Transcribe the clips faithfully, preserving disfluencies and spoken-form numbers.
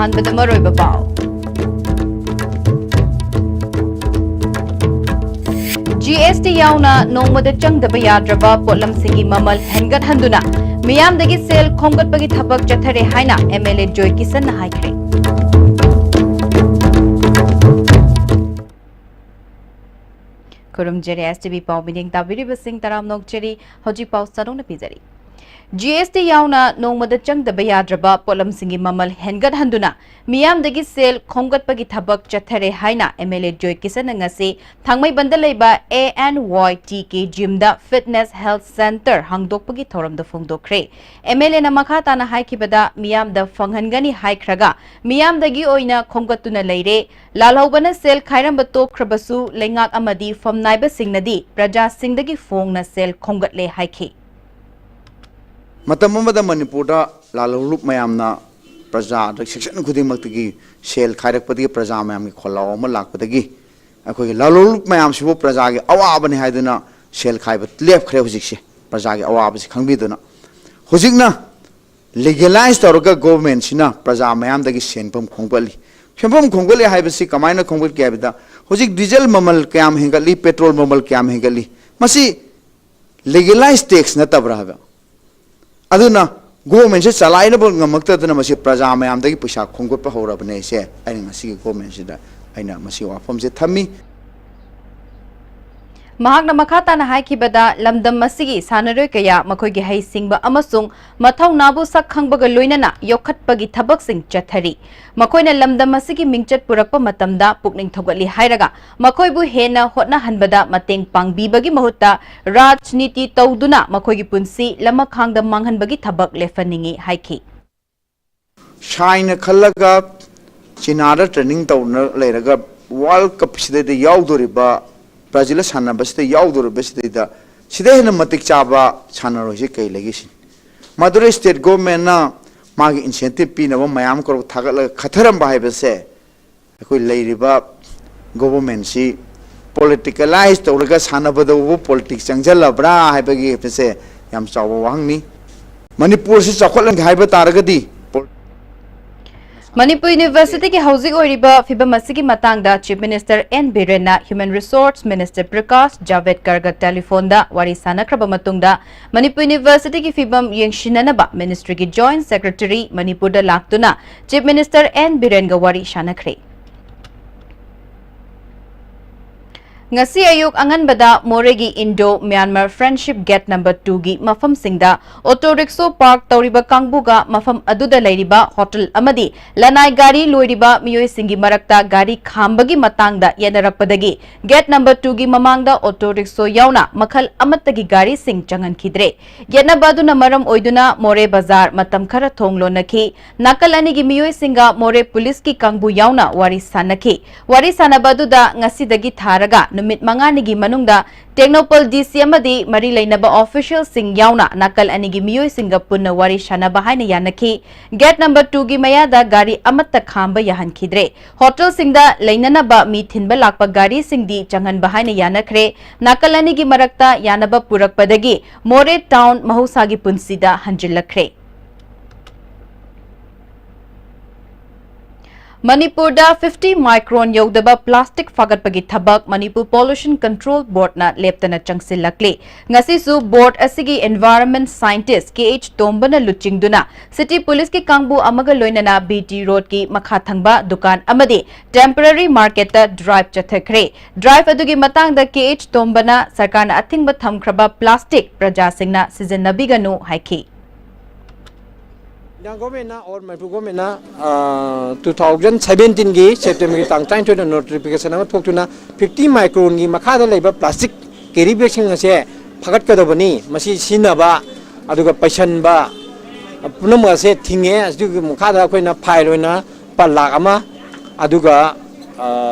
ꯍꯟꯕꯗ ꯃꯔꯨꯑꯣꯏꯕ ꯄꯥꯎ꯫ ꯖꯤ ꯑꯦꯁ ꯇꯤ ꯌꯥꯎꯅ ꯅꯣꯡꯃꯗ ꯆꯪꯗꯕ ꯌꯥꯗ꯭ꯔꯕ ꯄꯣꯠꯂꯝꯁꯤꯡꯒꯤ ꯃꯃꯜ ꯍꯦꯟꯒꯠꯍꯟꯗꯨꯅ ꯃꯤꯌꯥꯝꯗꯒꯤ ꯁꯦꯜ ꯈꯣꯝꯒꯠꯄꯒꯤ ꯊꯕꯛ ꯆꯠꯊꯔꯦ ꯍꯥꯏꯅ ꯑꯦꯝ ꯑꯦꯜ ꯑꯦ ꯖꯣꯏ ꯀꯤꯁꯟꯅ ꯍꯥꯏꯈ꯭ꯔꯦ꯫ ꯈꯨꯔꯨꯝꯖꯔꯤ ꯑꯦꯁ ꯇꯤ ꯚꯤ ꯄꯥꯎ ꯃꯤꯠꯌꯦꯡ ꯇꯥꯕꯤꯔꯤꯕꯁꯤꯡ ꯇꯔꯥꯝꯅ ꯑꯣꯛꯆꯔꯤ꯫ ꯍꯧꯖꯤꯛ ꯄꯥꯎ ꯁꯟꯗꯣꯛꯅ ꯄꯤꯖꯔꯤ꯫ ꯖꯤ ꯑꯦꯁ ꯇꯤ ꯌꯥꯎꯅ ꯅꯣꯡꯃꯗ ꯆꯪꯗꯕ ꯌꯥꯗ꯭ꯔꯕ ꯄꯣꯠꯂꯝꯁꯤꯡꯒꯤ ꯃꯃꯜ ꯍꯦꯟꯒꯠꯍꯟꯗꯨꯅ ꯃꯤꯌꯥꯝꯗꯒꯤ ꯁꯦꯜ ꯈꯣꯝꯒꯠꯄꯒꯤ ꯊꯕꯛ ꯆꯠꯊꯔꯦ ꯍꯥꯏꯅ ꯑꯦꯝ ꯑꯦꯜ ꯑꯦ ꯖꯣꯏ ꯀꯤꯁꯟꯅ ꯉꯁꯤ ꯊꯥꯡꯃꯩꯕꯟꯗ ꯂꯩꯕ A N Y T K ꯖꯤꯝꯗ ꯐꯤꯠꯅꯦꯁ ꯍꯦꯜꯊ ꯁꯦꯟꯇꯔ ꯍꯥꯡꯗꯣꯛꯄꯒꯤ ꯊꯧꯔꯝꯗ ꯐꯣꯡꯗꯣꯛꯈ꯭ꯔꯦ꯫ ꯑꯦꯝ ꯑꯦꯜ ꯑꯦꯅ ꯃꯈꯥ ꯇꯥꯅ ꯍꯥꯏꯈꯤꯕꯗ, ꯃꯤꯌꯥꯝꯗ ꯐꯪꯍꯟꯒꯅꯤ ꯍꯥꯏꯈ꯭ꯔꯒ ꯃꯤꯌꯥꯝꯗꯒꯤ ꯑꯣꯏꯅ ꯈꯣꯝꯒꯠꯇꯨꯅ ꯂꯩꯔꯦ꯫ ꯂꯥꯜꯍꯧꯕꯅ ꯁꯦꯜ ꯈꯥꯏꯔꯝꯕ ꯇꯣꯛꯈ꯭ꯔꯕꯁꯨ, ꯂꯩꯉꯥꯛ ꯑꯃꯗꯤ ꯐꯝꯅꯥꯏꯕꯁꯤꯡꯅꯗꯤ ꯄ꯭ꯔꯖꯥꯁꯤꯡꯗꯒꯤ ꯐꯣꯡꯅ ꯁꯦꯜ ꯈꯣꯝꯒꯠꯂꯦ ꯍꯥꯏꯈꯤ꯫ ꯃꯇꯝ ꯑꯃꯗ ꯃꯅꯤꯄꯨꯔꯗ ꯂꯥꯜꯍꯧꯂꯨꯞ ꯃꯌꯥꯝꯅ ꯄ꯭ꯔꯖꯥꯗ, ꯁꯦꯛꯁꯟ ꯈꯨꯗꯤꯡꯃꯛꯇꯒꯤ ꯁꯦꯜ ꯈꯥꯏꯔꯛꯄꯗꯒꯤ ꯄ꯭ꯔꯖꯥ ꯃꯌꯥꯝꯒꯤ ꯈꯣꯜꯂꯥꯎ ꯑꯃ ꯂꯥꯛꯄꯗꯒꯤ ꯑꯩꯈꯣꯏꯒꯤ ꯂꯥꯜꯍꯧꯂꯨꯞ ꯃꯌꯥꯝꯁꯤꯕꯨ ꯄ꯭ꯔꯖꯥꯒꯤ ꯑꯋꯥꯕꯅꯤ ꯍꯥꯏꯗꯨꯅ ꯁꯦꯜ ꯈꯥꯏꯕ ꯂꯦꯞꯈ꯭ꯔꯦ꯫ ꯍꯧꯖꯤꯛꯁꯦ ꯄ꯭ꯔꯖꯥꯒꯤ ꯑꯋꯥꯕꯁꯤ ꯈꯪꯕꯤꯗꯨꯅ ꯍꯧꯖꯤꯛꯅ ꯂꯤꯒꯦꯂꯥꯏꯁ ꯇꯧꯔꯒ ꯒꯣꯚꯔꯟꯃꯦꯟꯠꯁꯤꯅ ꯄ꯭ꯔꯖꯥ ꯃꯌꯥꯝꯗꯒꯤ ꯁꯦꯟꯐꯝ ꯈꯣꯝꯒꯠꯂꯤ꯫ ꯁꯦꯟꯐꯝ ꯈꯣꯝꯒꯠꯂꯤ ꯍꯥꯏꯕꯁꯤ ꯀꯃꯥꯏꯅ ꯈꯣꯝꯒꯠꯀꯦ ꯍꯥꯏꯕꯗ, ꯍꯧꯖꯤꯛ ꯗꯤꯖꯜ ꯃꯃꯜ ꯀꯌꯥꯝ ꯍꯦꯟꯒꯠꯂꯤ, ꯄꯦꯇ꯭ꯔꯣꯜ ꯃꯃꯜ ꯀꯌꯥꯝ ꯍꯦꯟꯒꯠꯂꯤ, ꯃꯁꯤ ꯂꯤꯒꯦꯂꯥꯏꯁ ꯇꯦꯛꯁ ꯅꯠꯇꯕ꯭ꯔꯥ ꯍꯥꯏꯕ꯫ ꯑꯗꯨꯅ ꯒꯣꯚꯔꯟꯃꯦꯟꯠꯁꯦ ꯆꯂꯥꯏꯅꯕ ꯉꯝꯃꯛꯇꯗꯅ ꯃꯁꯤ ꯄ꯭ꯔꯖꯥ ꯃꯌꯥꯝꯗꯒꯤ ꯄꯩꯁꯥ ꯈꯣꯝꯒꯠꯄ ꯍꯧꯔꯕꯅꯦ꯫ ꯁꯦ ꯑꯩꯅ ꯉꯁꯤꯒꯤ ꯒꯣꯚꯔꯟꯃꯦꯟꯠꯁꯤꯗ ꯑꯩꯅ ꯃꯁꯤ ꯋꯥꯐꯝꯁꯦ ꯊꯝꯃꯤ꯫ ꯃꯍꯥꯛꯅ ꯃꯈꯥ ꯇꯥꯅ ꯍꯥꯏꯈꯤꯕꯗ, ꯂꯝꯗꯝ ꯑꯁꯤꯒꯤ ꯁꯥꯟꯅꯔꯣꯏ ꯀꯌꯥ ꯃꯈꯣꯏꯒꯤ ꯍꯩꯁꯤꯡꯕ ꯑꯃꯁꯨꯡ ꯃꯊꯧꯅꯥꯕꯨ ꯁꯛ ꯈꯪꯕꯒ ꯂꯣꯏꯅꯅ ꯌꯣꯛꯈꯠꯄꯒꯤ ꯊꯕꯛꯁꯤꯡ ꯆꯠꯊꯔꯤ꯫ ꯃꯈꯣꯏꯅ ꯂꯝꯗꯝ ꯑꯁꯤꯒꯤ ꯃꯤꯡꯆꯠ ꯄꯨꯔꯛꯄ ꯃꯇꯝꯗ ꯄꯨꯛꯅꯤꯡ ꯊꯧꯒꯠꯂꯤ ꯍꯥꯏꯔꯒ, ꯃꯈꯣꯏꯕꯨ ꯍꯦꯟꯅ ꯍꯣꯠꯅꯍꯟꯕꯗ ꯃꯇꯦꯡ ꯄꯥꯡꯕꯤꯕꯒꯤ ꯃꯍꯨꯠꯇ ꯔꯥꯖꯅꯤꯇꯤ ꯇꯧꯗꯨꯅ ꯃꯈꯣꯏꯒꯤ ꯄꯨꯟꯁꯤ ꯂꯃꯈꯥꯡꯗ ꯃꯥꯡꯍꯟꯕꯒꯤ ꯊꯕꯛ ꯂꯦꯞꯍꯟꯅꯤꯡꯏ ꯍꯥꯏꯈꯤ꯫ ꯁꯥꯏꯅ ꯈꯜꯂꯒ ꯆꯤꯅꯥꯗ ꯇ꯭ꯔꯦꯅꯤꯡ ꯇꯧꯅ ꯂꯩꯔꯒ ꯋꯥꯔꯜ ꯀꯞꯁꯤꯗꯩꯗ ꯌꯥꯎꯗꯣꯔꯤꯕ, ꯕ꯭ꯔꯥꯖꯤꯜꯗ ꯁꯥꯟꯅꯕꯁꯤꯗ ꯌꯥꯎꯗꯣꯔꯤꯕꯁꯤꯗꯩꯗ ꯁꯤꯗ ꯍꯦꯟꯅ ꯃꯇꯤꯛ ꯆꯥꯕ ꯁꯥꯟꯅꯔꯣꯏꯁꯤ ꯀꯩ ꯂꯩꯒꯦ ꯁꯤꯅꯤ꯫ ꯃꯗꯨꯗ ꯁ꯭ꯇꯦꯠ ꯒꯣꯚꯔꯟꯃꯦꯟꯠꯅ ꯃꯥꯒꯤ ꯏꯟꯁꯦꯟꯇꯤꯚ ꯄꯤꯅꯕ ꯃꯌꯥꯝ ꯀꯔꯣꯔ ꯊꯥꯒꯠꯂꯒ ꯈꯠꯊꯔꯝꯕ ꯍꯥꯏꯕꯁꯦ, ꯑꯩꯈꯣꯏ ꯂꯩꯔꯤꯕ ꯒꯣꯚꯔꯟꯃꯦꯟꯠꯁꯤ ꯄꯣꯂꯤꯇꯤꯀꯦꯂꯥꯏꯁ ꯇꯧꯔꯒ ꯁꯥꯟꯅꯕꯗꯕꯨ ꯄꯣꯂꯤꯇꯤꯛꯁ ꯆꯪꯁꯤꯜꯂꯕ꯭ꯔꯥ ꯍꯥꯏꯕꯒꯤ ꯍꯥꯏꯕꯁꯦ ꯌꯥꯝ ꯆꯥꯎꯕ ꯋꯥꯍꯪꯅꯤ꯫ ꯃꯅꯤꯄꯨꯔꯁꯤ ꯆꯥꯎꯈꯠꯍꯟꯒꯦ ꯍꯥꯏꯕ ꯇꯥꯔꯒꯗꯤ ꯄꯣ-, ꯃꯅꯤꯄꯨꯔ ꯌꯨꯅꯤꯚꯔꯁꯤꯇꯤꯒꯤ ꯍꯧꯖꯤꯛ ꯑꯣꯏꯔꯤꯕ ꯐꯤꯕꯝ ꯑꯁꯤꯒꯤ ꯃꯇꯥꯡꯗ Chief Minister N ꯕꯤꯔꯦꯟꯅ Human Resource Minister Prakash ꯖꯥꯚꯦꯗꯀꯔꯒ ꯇꯦꯂꯤꯐꯣꯟꯗ ꯋꯥꯔꯤ ꯁꯥꯟꯅꯈ꯭ꯔꯕ ꯃꯇꯨꯡꯗ, ꯃꯅꯤꯄꯨꯔ ꯌꯨꯅꯤꯚꯔꯁꯤꯇꯤꯒꯤ ꯐꯤꯕꯝ ꯌꯦꯡꯁꯤꯟꯅꯅꯕ ꯃꯤꯅꯤꯁꯇ꯭ꯔꯤꯒꯤ ꯖꯣꯏꯟꯠ ꯁꯦꯀ꯭ꯔꯦꯇꯔꯤ ꯃꯅꯤꯄꯨꯔꯗ ꯂꯥꯛꯇꯨꯅ Chief Minister N ꯕꯤꯔꯦꯟꯒ ꯋꯥꯔꯤ ꯁꯥꯟꯅꯈ꯭ꯔꯦ꯫ ꯉꯁꯤ ꯑꯌꯨꯛ ꯑꯉꯟꯕꯗ ꯃꯣꯔꯦꯒꯤ ꯏꯟꯗꯣ ꯃ꯭ꯌꯥꯟꯃꯥꯔ ꯐ꯭ꯔꯦꯟꯗꯁꯤꯞ ꯒꯦꯠ ꯅꯝꯕꯔ ꯇꯨꯒꯤ ꯃꯐꯝꯁꯤꯡꯗ ꯑꯣꯇꯣ ꯔꯤꯛꯁꯣ ꯄꯥꯔꯛ ꯇꯧꯔꯤꯕ ꯀꯥꯡꯕꯨꯒ ꯃꯐꯝ ꯑꯗꯨꯗ ꯂꯩꯔꯤꯕ ꯍꯣꯇꯦꯜ ꯑꯃꯗꯤ ꯂꯅꯥꯏ ꯒꯥꯔꯤ ꯂꯣꯏꯔꯤꯕ ꯃꯤꯑꯣꯏꯁꯤꯡꯒꯤ ꯃꯔꯛꯇ ꯒꯥꯔꯤ ꯈꯥꯝꯕꯒꯤ ꯃꯇꯥꯡꯗ ꯌꯦꯠꯅꯔꯛꯄꯗꯒꯤ ꯒꯦꯠ ꯅꯝꯕꯔ ꯇꯨꯒꯤ ꯃꯃꯥꯡꯗ ꯑꯣꯇꯣ ꯔꯤꯛꯁꯣ ꯌꯥꯎꯅ ꯃꯈꯜ ꯑꯃꯠꯇꯒꯤ ꯒꯥꯔꯤꯁꯤꯡ ꯆꯪꯍꯟꯈꯤꯗ꯭ꯔꯦ꯫ ꯌꯦꯠꯅꯕ ꯑꯗꯨꯅ ꯃꯔꯝ ꯑꯣꯏꯗꯨꯅ ꯃꯣꯔꯦ ꯕꯖꯥꯔ ꯃꯇꯝ ꯈꯔ ꯊꯣꯡ ꯂꯣꯟꯅꯈꯤ꯫ ꯅꯥꯀꯜ ꯑꯅꯤꯒꯤ ꯃꯤꯑꯣꯏꯁꯤꯡꯒ ꯃꯣꯔꯦ ꯄꯨꯂꯤꯁꯀꯤ ꯀꯥꯡꯕꯨ ꯌꯥꯎꯅ ꯋꯥꯔꯤ ꯁꯥꯟꯅꯈꯤ꯫ ꯋꯥꯔꯤ ꯁꯥꯟꯅꯕ ꯑꯗꯨꯗ ꯉꯁꯤꯗꯒꯤ ꯊꯥꯔꯒ ꯅꯨꯃꯤꯠ ꯃꯉꯥꯅꯤꯒꯤ ꯃꯅꯨꯡꯗ ꯇꯦꯡꯅꯧꯄꯜ ꯗꯤ ꯁꯤ ꯑꯃꯗꯤ ꯃꯔꯤ ꯂꯩꯅꯕ ꯑꯣꯐꯤꯁꯤꯌꯦꯜꯁꯤꯡ ꯌꯥꯎꯅ ꯅꯥꯀꯜ ꯑꯅꯤꯒꯤ ꯃꯤꯑꯣꯏꯁꯤꯡꯒ ꯄꯨꯟꯅ ꯋꯥꯔꯤ ꯁꯥꯟꯅꯕ ꯍꯥꯏꯅ ꯌꯥꯅꯈꯤ꯫ ꯒꯦꯠ ꯅꯝꯕꯔ ꯇꯨꯒꯤ ꯃꯌꯥꯗ ꯒꯥꯔꯤ ꯑꯃꯠꯇ ꯈꯥꯝꯕ ꯌꯥꯍꯟꯈꯤꯗ꯭ꯔꯦ꯫ ꯍꯣꯇꯦꯜꯁꯤꯡꯗ ꯂꯩꯅꯅꯕ ꯃꯤ ꯊꯤꯟꯕ ꯂꯥꯛꯄ ꯒꯥꯔꯤꯁꯤꯡꯗꯤ ꯆꯪꯍꯟꯕ ꯍꯥꯏꯅ ꯌꯥꯅꯈ꯭ꯔꯦ꯫ ꯅꯥꯀꯜ ꯑꯅꯤꯒꯤ ꯃꯔꯛꯇ ꯌꯥꯅꯕ ꯄꯨꯔꯛꯄꯗꯒꯤ ꯃꯣꯔꯦ ꯇꯥꯎꯟ ꯃꯍꯧꯁꯥꯒꯤ ꯄꯨꯟꯁꯤꯗ ꯍꯟꯖꯤꯜꯂꯛꯈ꯭ꯔꯦ꯫ ꯃꯅꯤꯄꯨꯔꯗ fifty micron ꯌꯧꯗꯕ ꯄ꯭ꯂꯥꯁꯇꯤꯛ ꯐꯥꯒꯠꯄꯒꯤ ꯊꯕꯛ ꯃꯅꯤꯄꯨꯔ ꯄꯣꯂꯨꯁꯟ ꯀꯟꯇ꯭ꯔꯣꯜ ꯕꯣꯔꯗꯅ ꯂꯦꯞꯇꯅ ꯆꯪꯁꯤꯜꯂꯛꯂꯤ꯫ ꯉꯁꯤꯁꯨ ꯕꯣꯔꯗ ꯑꯁꯤꯒꯤ ꯏꯟꯚꯥꯏꯔꯟꯃꯦꯟꯠ ꯁꯥꯏꯟꯇꯤꯁ꯭ꯠ ꯀꯦ ꯑꯩꯆ ꯇꯣꯝꯕꯅ ꯂꯨꯆꯤꯡꯗꯨꯅ ꯁꯤꯇꯤ ꯄꯨꯂꯤꯁꯀꯤ ꯀꯥꯡꯕꯨ ꯑꯃꯒ ꯂꯣꯏꯅꯅ ꯕꯤ ꯇꯤ ꯔꯣꯗꯀꯤ ꯃꯈꯥ ꯊꯪꯕ ꯗꯨꯀꯥꯟ ꯑꯃꯗꯤ ꯇꯦꯝꯄꯔꯦꯔꯤ ꯃꯥꯔꯀꯦꯠꯇ ꯗ꯭ꯔꯥꯏꯚ ꯆꯠꯊꯈ꯭ꯔꯦ꯫ ꯗ꯭ꯔꯥꯏꯚ ꯑꯗꯨꯒꯤ ꯃꯇꯥꯡꯗ ꯀꯦ ꯑꯩꯆ ꯇꯣꯝꯕꯅ ꯁꯔꯀꯥꯔꯅ ꯑꯊꯤꯡꯕ ꯊꯝꯈ꯭ꯔꯕ ꯄ꯭ꯂꯥꯁꯇꯤꯛ ꯄ꯭ꯔꯖꯥꯁꯤꯡꯅ ꯁꯤꯖꯤꯟꯅꯕꯤꯒꯅꯨ ꯍꯥꯏꯈꯤ꯫ Indian government ꯅ or ꯃꯅꯤꯄꯨꯔ government ꯅ, ꯑ, two thousand seventeen ꯒꯤ September ꯒꯤ ꯇꯥꯡ ꯇꯔꯥꯅꯤꯊꯣꯏꯗ notification ꯑꯃ ꯊꯣꯛꯇꯨꯅ fifty micron ꯒꯤ ꯃꯈꯥꯗ ꯂꯩꯕ plastic carry bag ꯁꯤꯡ ꯑꯁꯦ ꯐꯥꯒꯠꯀꯗꯕꯅꯤ, ꯃꯁꯤ ꯁꯤꯖꯤꯟꯅꯕ ꯑꯗꯨꯒ ꯄꯩꯁꯟꯕ ꯄꯨꯝꯅꯃꯛ ꯑꯁꯦ ꯊꯤꯡꯉꯦ꯫ ꯑꯁꯤꯒꯤ ꯃꯈꯥꯗ ꯑꯩꯈꯣꯏꯅ fine ꯑꯣꯏꯅ ꯂꯨꯄꯥ ꯂꯥꯈ ꯑꯃ, ꯑꯗꯨꯒ, ꯑ,